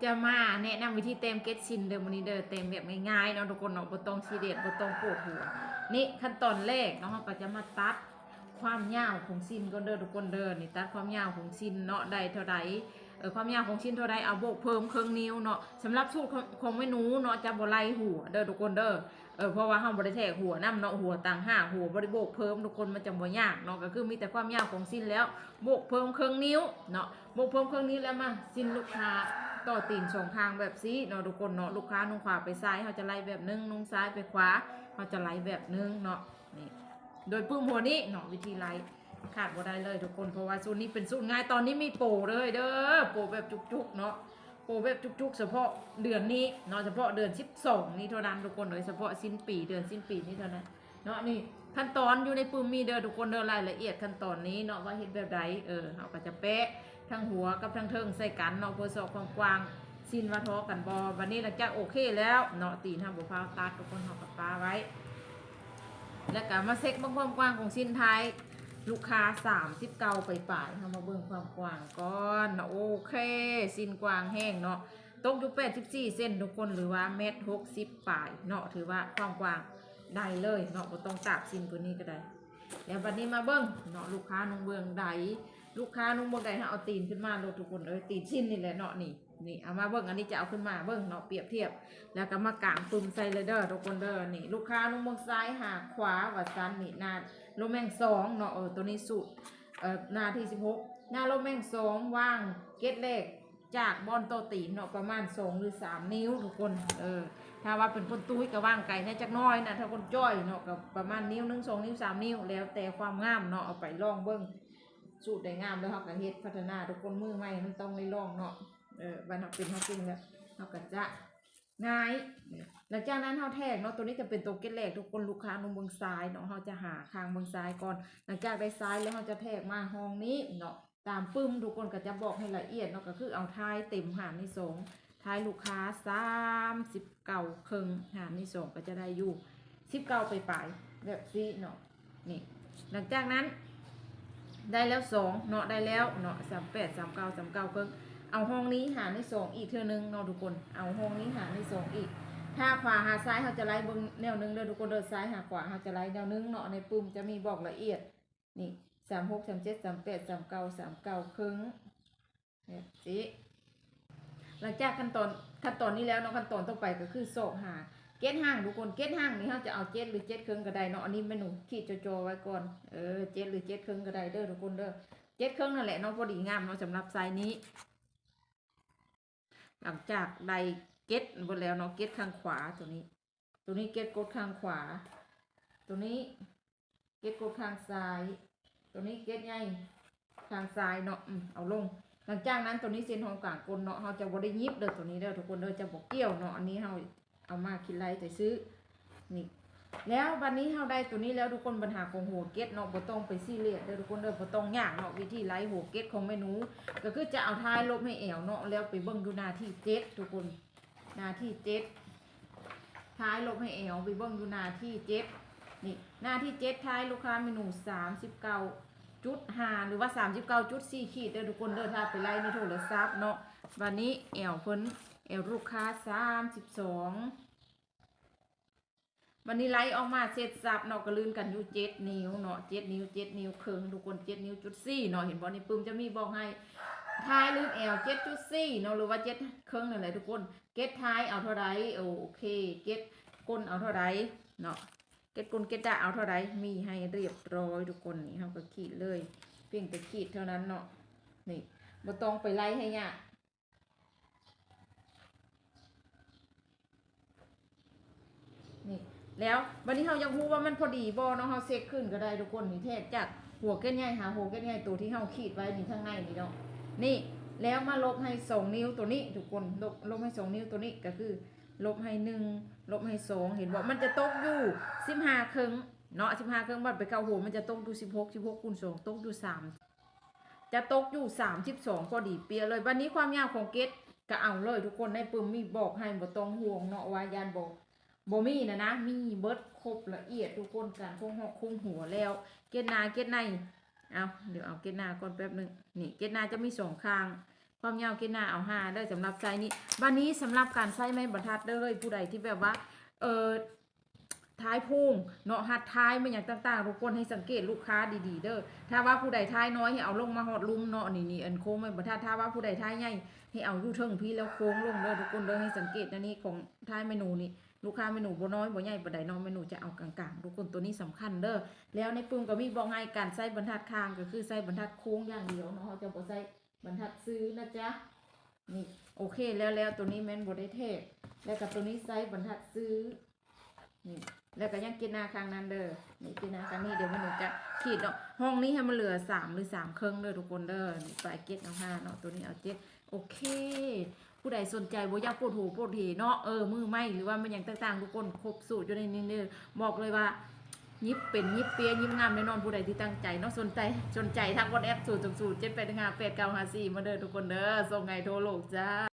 ຈະມາແນະນຳວິທີແຕ້ມເກັດສິ້ນເດີ ມື້ນີ້ເດີ ແຕ້ມແບບງ່າຍໆເນາະທຸກຄົນເນາະ ບໍ່ຕ້ອງຊີຣຽສ ບໍ່ຕ້ອງປວດຫົວ. ນີ້ຂັ້ນຕອນແລກເນາະ ເຮົາກໍຈະມາຕັດຄວາມຍາວຂອງສິ້ນກ່ອນເດີທຸກຄົນເດີ. ນີ້ຕັດຄວາມຍາວຂອງສິ້ນເນາະ ໄດ້ເທົ່າໃດ ເອີ ຄວາມຍາວຂອງສິ້ນເທົ່າໃດ ເອົາໂບກເພີ່ມເຄິ່ງນິ້ວເນາະ. ສຳລັບສູດຂອງ ຂອງແມ່ໜູເນາະ ຈະບໍ່ໄລ່ຫົວເດີທຸກຄົນເດີ ເອີ ເພາະວ່າເຮົາບໍ່ໄດ້ແທກຫົວນຳເນາະ ຫົວຕ່າງຫາກ ຫົວບໍ່ໄດ້ໂບກເພີ່ມທຸກຄົນ ມັນຈະບໍ່ຍາກເນາະ. ກໍຄືມີແຕ່ຄວາມຍາວຂອງສິ້ນແລ້ວ ໂບກເພີ່ມເຄິ່ງນິ້ວເນາະ ໂບກເພີ່ມເຄິ່ງນິ້ວແລ້ວມາສິ້ນລູກຄ້າຕໍ່ຕີນສອງຂ້າງແບບຊີ້ເນາະທຸກຄົນເນາະ. ລູກຄ້ານຸ່ງຂວາໄປຊ້າຍ ເຮົາຈະໄລ່ແບບໜຶ່ງ ນຸ່ງຊ້າຍໄປຂວາ ເຮົາຈະໄລ່ແບບໜຶ່ງເນາະ. ນີ້ໂດຍປຶ້ມຫົວນີ້ເນາະ ວິທີໄລ່ຂາດບໍ່ໄດ້ເລີຍທຸກຄົນ ເພາະວ່າສູດນີ້ເປັນສູດງ່າຍ. ຕອນນີ້ມີໂປເລີຍເດີ ໂປແບບຈຸກໆເນາະ ໂປແບບຈຸກໆ ສະເພາະເດືອນນີ້ເນາະ ສະເພາະເດືອນສິບສອງນີ້ເທົ່ານັ້ນທຸກຄົນເອີຍ ສະເພາະສິ້ນປີ ເດືອນສິ້ນປີນີ້ເທົ່ານັ້ນເນາະ. ນີ້ຂັ້ນຕອນຢູ່ໃນປຶ້ມມີເດີທຸກຄົນເດີ ລາຍລະອຽດຂັ້ນຕອນນີ້ເນາະ ວ່າເຮັດແບບໃດ ເອີ ເຮົາກໍຈະແປະທັງຫົວກັບທັງເທິງໃສ່ກັນເນາະ ເພື່ອຊອກຄວາມກວ້າງສິ້ນວ່າທໍ່ກັນບໍ່. ບັດນີ້ຫຼັງຈາກໂອເຄແລ້ວເນາະ ຕີນເຮົາບໍ່ພາວຕັດທຸກຄົນ ເຮົາກໍປະໄວ້ ແລ້ວກໍມາເຊັກເບິ່ງຄວາມກວ້າງຂອງສິ້ນທ້າຍລູກຄ້າ ສາມສິບເກົ້າປາຍໆ ເຮົາມາເບິ່ງຄວາມກວ້າງກ່ອນເນາະ. ໂອເຄ ສິ້ນກວ້າງແຮງເນາະ ຕົກຢູ່ແປດສິບສີ່ເຊັນທຸກຄົນ ຫຼືວ່າແມັດຫົກສິບປາຍເນາະ ຖືວ່າຄວາມກວ້າງໄດ້ເລີຍເນາະ ບໍ່ຕ້ອງຕາບສິ້ນຕົວນີ້ກໍໄດ້. ແລ້ວບັດນີ້ມາເບິ່ງເນາະ ລູກຄ້ານຸ່ງເບື້ອງໃດ ລູກຄ້ານຸ່ງເບື້ອງໃດ ເຮົາເອົາຕີນຂຶ້ນມາໂລດທຸກຄົນເອີຍ ຕີນສິ້ນນີ້ແຫຼະເນາະ ນີ້ ນີ້ ເອົາມາເບິ່ງ ອັນນີ້ຈະເອົາຂຶ້ນມາເບິ່ງເນາະ ປຽບທຽບ ແລ້ວກໍມາກາງປຶ້ມໃສ່ເລີຍເດີທຸກຄົນເດີ. ນີ້ລູກຄ້ານຸ່ງເບື້ອງຊ້າຍຫາຂວາວ່າຊັ້ນ ນີ້ໜ້າລົມແຮງສອງເນາະ ເອີ ຕົວນີ້ສູດ ເອີ ໜ້າທີສິບຫົກ ໜ້າລົມແຮງສອງ ຫວ່າງເກັດແລກຈາກບ່ອນຕໍ່ຕີນເນາະ ປະມານສອງຫຼືສາມນິ້ວທຸກຄົນ ເອີ ຖ້າວ່າເປັນຄົນຕຸ້ຍກໍຫວ່າງໄກແດ່ຈັກໜ້ອຍນະ ຖ້າຄົນຈ້ອຍເນາະ ກໍປະມານນິ້ວໜຶ່ງ ສອງນິ້ວ ສາມນິ້ວ ແລ້ວແຕ່ຄວາມງາມເນາະ. ເອົາໄປລອງເບິ່ງ ສູດໃດງາມແລ້ວເຮົາກໍເຮັດ ພັດທະນາທຸກຄົນ ມື້ໃໝ່ມັນຕ້ອງໄດ້ລອງເນາະ ເອີ ບັດເຮົາເປັນເຮົາເກັ່ງແລ້ວ ເຮົາກໍຈະງ່າຍ. ຫຼັງຈາກນັ້ນເຮົາແທກເນາະ ຕົວນີ້ຈະເປັນຕົວເກັດແລກທຸກຄົນ ລູກຄ້ານຸ່ງເບື້ອງຊ້າຍເນາະ ເຮົາຈະຫາຂ້າງເບື້ອງຊ້າຍກ່ອນ. ຫຼັງຈາກໄດ້ຊ້າຍແລ້ວ ເຮົາຈະແທກມາຮ່ອງນີ້ເນາະ ຕາມປຶ້ມທຸກຄົນກໍຈະບອກໃຫ້ລະອຽດເນາະ ກໍຄືເອົາທ້າຍເຕັມຫານທີສອງ ທ້າຍລູກຄ້າສາມສິບເກົ້າເຄິ່ງ ຫານທີສອງກໍຈະໄດ້ຢູ່ສິບເກົ້າປາຍໆ ແບບຊີ້ເນາະ. ນີ້ ຫຼັງຈາກນັ້ນໄດ້ແລ້ວສອງເນາະ ໄດ້ແລ້ວເນາະ ສາມແປດ ສາມເກົ້າ ສາມເກົ້າເຄິ່ງ ເອົາຮ່ອງນີ້ຫານທີສອງອີກເທື່ອໜຶ່ງເນາະທຸກຄົນ ເອົາຮ່ອງນີ້ຫານທີສອງອີກ. ຖ້າຂວາຫາຊ້າຍເຮົາຈະໄລ່ເບິ່ງແນວໜຶ່ງເດີທຸກຄົນເດີ ຊ້າຍຫາຂວາເຮົາຈະໄລ່ແນວໜຶ່ງເນາະ ໃນປຶ້ມຈະມີບອກລະອຽດ. ນີ້ ສາມຫົກ ສາມເຈັດ ສາມແປດ ສາມເກົ້າ ສາມເກົ້າເຄິ່ງ ແບບຊີ້. ຫຼັງຈາກຂັ້ນຕອນ ຂັ້ນຕອນນີ້ແລ້ວເນາະ ຂັ້ນຕອນຕໍ່ໄປກໍຄືຊອກຫາເກັດຫາງທຸກຄົນ ເກັດຫາງນີ້ເຮົາຈະເອົາເຈັດ ຫຼື ເຈັດເຄິ່ງກໍໄດ້ເນາະ ອັນນີ້ແມ່ໜູຂີດຈໍ່ໆໄວ້ກ່ອນ ເອີ ເຈັດ ຫຼື ເຈັດເຄິ່ງກໍໄດ້ເດີທຸກຄົນເດີ ເຈັດເຄິ່ງນັ້ນແຫຼະເນາະ ພໍດີງາມເນາະ ສຳລັບໄຊນີ້. ຫຼັງຈາກໄດ້ເກັດເບິດແລ້ວເນາະ ເກັດຂ້າງຂວາຕົວນີ້ ຕົວນີ້ເກັດກົດຂ້າງຂວາ ຕົວນີ້ເກັດກົດຂ້າງຊ້າຍ ຕົວນີ້ເກັດໃຫຍ່ຂ້າງຊ້າຍເນາະ ອືມ ເອົາລົງ. ຫຼັງຈາກນັ້ນຕົວນີ້ເສັ້ນຮອງກາງກົ້ນເນາະ ເຮົາຈະບໍ່ໄດ້ຫຍິບເດີ ຕົວນີ້ເດີທຸກຄົນເດີ ຈະບໍ່ກ່ຽວເນາະ ອັນນີ້ເຮົາເອົາມາຄິດໄລ່ໃສ່ຊື່ ນີ້ ແລ້ວບັດນີ້ເຮົາໄດ້ຕົວນີ້ແລ້ວທຸກຄົນ ບັນຫາຂອງຫົວເກັດເນາະ ບໍ່ຕ້ອງໄປຊີຣຽສເດີທຸກຄົນເດີ ບໍ່ຕ້ອງຍາກເນາະ. ວິທີໄລ່ຫົວເກັດຂອງແມ່ໜູ ກໍຄືຈະເອົາທ້າຍລົບໃຫ້ແອວເນາະ ແລ້ວໄປເບິ່ງຢູ່ໜ້າທີເຈັດທຸກຄົນ ໜ້າທີເຈັດ ທ້າຍລົບໃຫ້ແອວ ໄປເບິ່ງຢູ່ໜ້າທີເຈັດ ນີ້ ໜ້າທີເຈັດ ທ້າຍລູກຄ້າແມ່ໜູ ສາມສິບເກົ້າຈຸດຫ້າ ຫຼືວ່າ ສາມສິບເກົ້າຈຸດສີ່ຂີດເດີທຸກຄົນເດີ ຖ້າໄປໄລ່ໃນໂທລະສັບເນາະ. ບັດນີ້ແອວເພິ່ນ ແອວລູກຄ້າ ສາມສິບສອງ ບັດນີ້ໄລ່ອອກມາເສັດສັບເນາະ ກໍລື່ນກັນຢູ່ເຈັດນິ້ວເນາະ ເຈັດນິ້ວ ເຈັດນິ້ວເຄິ່ງທຸກຄົນ ເຈັດນິ້ວຈຸດສີ່ເນາະ ເຫັນບໍ່ ໃນປຶ້ມຈະມີບອກໃຫ້ ທ້າຍລືມແອວ ເຈັດຈຸດສີ່ເນາະ ຫຼືວ່າເຈັດເຄິ່ງນັ້ນແຫຼະທຸກຄົນ. ເກັດທ້າຍເອົາເທົ່າໃດ ໂອເຄ ເກັດກົ້ນເອົາເທົ່າໃດເນາະ ເກັດກົ້ນເກັດດາເອົາເທົ່າໃດ ມີໃຫ້ຮຽບຮ້ອຍທຸກຄົນ. ນີ້ເຮົາກໍຂີດເລີຍ ພຽງແຕ່ຂີດເທົ່ານັ້ນເນາະ ນີ້ ບໍ່ຕ້ອງໄປໄລ່ໃຫ້ຍາກ. ນີ້ ແລ້ວບັດນີ້ເຮົາຢາກຮູ້ວ່າມັນພໍດີບໍ່ເນາະ ເຮົາເຊັກຄືນກໍໄດ້ທຸກຄົນ. ນີ້ແທກຈາກຫົວເກັດໃຫຍ່ຫາຫົວເກັດໃຫຍ່ ໂຕທີ່ເຮົາຂີດໄວ້ນີ້ ທາງໃນນີ້ເນາະ ນີ້ ແລ້ວມາລົບໃຫ້ສອງນິ້ວໂຕນີ້ທຸກຄົນ ລົບ ລົບໃຫ້ສອງນິ້ວໂຕນີ້ ກໍຄືລົບໃຫ້ໜຶ່ງ ລົບໃຫ້ສອງ ເຫັນບໍ່ ມັນຈະຕົກຢູ່ສິບຫ້າເຄິ່ງເນາະ ສິບຫ້າເຄິ່ງ ບັດໄປເຂົ້າຫົວມັນຈະຕົກຢູ່ສິບຫົກ ສິບຫົກຄູນສອງ ຕົກຢູ່ສາມ ຈະຕົກຢູ່ສາມສິບສອງ ພໍດີເປຍເລີຍ. ບັດນີ້ຄວາມຍາວຂອງເກັດກໍເອົາເລີຍທຸກຄົນ ໃນປຶ້ມມີບອກໃຫ້ ບໍ່ຕ້ອງຫ່ວງເນາະ ວ່າຢ້ານບໍ່ ບໍ່ມີນະນະ ມີເບິດຄົບລະອຽດທຸກຄົນ ການຄົງຮອກຄົງຫົວແລ້ວ ເກັດໜ້າເກັດໃນ. ເອົາ ດຽວເອົາເກັດໜ້າກ່ອນແປັບໜຶ່ງ ນີ້ ເກັດໜ້າຈະມີສອງຂ້າງ ຄວາມຍາວເກດໜ້າເອົາຫ້າເດີ ສຳລັບໄຊນີ້. ບາດນີ້ສຳລັບການໃຊ້ໄມ້ບັນທັດເດີ ເອີຍ ຜູ້ໃດທີ່ແບບວ່າ ເອີ ທ້າຍໂພງເນາະ ຮັດທ້າຍແມ່ນຫຍັງຕ່າງໆ ທຸກຄົນໃຫ້ສັງເກດລູກຄ້າດີໆເດີ. ຖ້າວ່າຜູ້ໃດທ້າຍນ້ອຍໃຫ້ເອົາລົງມາຮອດລຸ່ມເນາະ ນີ້ໆ ອັນໂຄ້ງໄມ້ບັນທັດ. ຖ້າວ່າຜູ້ໃດທ້າຍໃຫຍ່ໃຫ້ເອົາຢູ່ເທິງພີ້ແລ້ວໂຄ້ງລົງເດີ ທຸກຄົນເດີ. ໃຫ້ສັງເກດແນວນີ້ ຂອງທ້າຍແມ່ນູນີ້ ລູກຄ້າແມ່ນູບໍ່ນ້ອຍບໍ່ໃຫຍ່ປານໃດເນາະ ແມ່ນູຈະເອົາກາງໆ ທຸກຄົນ. ໂຕນີ້ສຳຄັນເດີ. ແລ້ວໃນປຶ້ມກໍມີບອກໃຫ້ການໃຊ້ບັນທັດຄາງ ກໍຄືໃຊ້ບັນທັດໂຄ້ງຢ່າງດຽວເນາະ ເຮົາຈະບໍ່ໃຊ້ບັນທັດຊື່ນະຈ໊ະ. ນີ້ ໂອເຄ ແລ້ວໆ ໂຕນີ້ແມ່ນບໍ່ໄດ້ແທກ ແລ້ວກໍໂຕນີ້ໃຊ້ບັນທັດຊື່ ນີ້ ແລ້ວກໍຍັງເກດໜ້າຂ້າງນັ້ນເດີ. ນີ້ເກດໜ້າຂ້າງນີ້ ດຽວແມ່ນູຈະຂີດເນາະ ຫ້ອງນີ້ໃຫ້ມັນເຫຼືອສາມ ຫຼື ສາມເຄິ່ງເດີ ທຸກຄົນເດີ. ນີ້ປາຍເກດເອົາຫ້າເນາະ ໂຕນີ້ເອົາເຈັດ. ໂອເຄ ຜູ້ໃດສົນໃຈບໍ່ຢາກປວດຫົວປວດເຫເນາະ ເອີ ມືໃໝ່ ຫຼືວ່າແມ່ນຫຍັງຕ່າງໆ ທຸກຄົນ ຄົບສູດຢູ່ໃນນີ້ເດີ. ບອກເລີຍວ່າ ຍິບເປັນ ຍິບເປຍ ຍິບງາມແນ່ນອນ. ຜູ້ໃດທີ່ຕັ້ງໃຈເນາະ ສົນໃຈ ສົນໃຈທັກ WhatsApp ສູນສອງສູນ ເຈັດແປດໜຶ່ງຫ້າ ແປດເກົ້າຫ້າສີ່ ມາເດີ ທຸກຄົນເດີ. ສົ່ງໃຫ້ທົ່ວໂລກຈ້າ.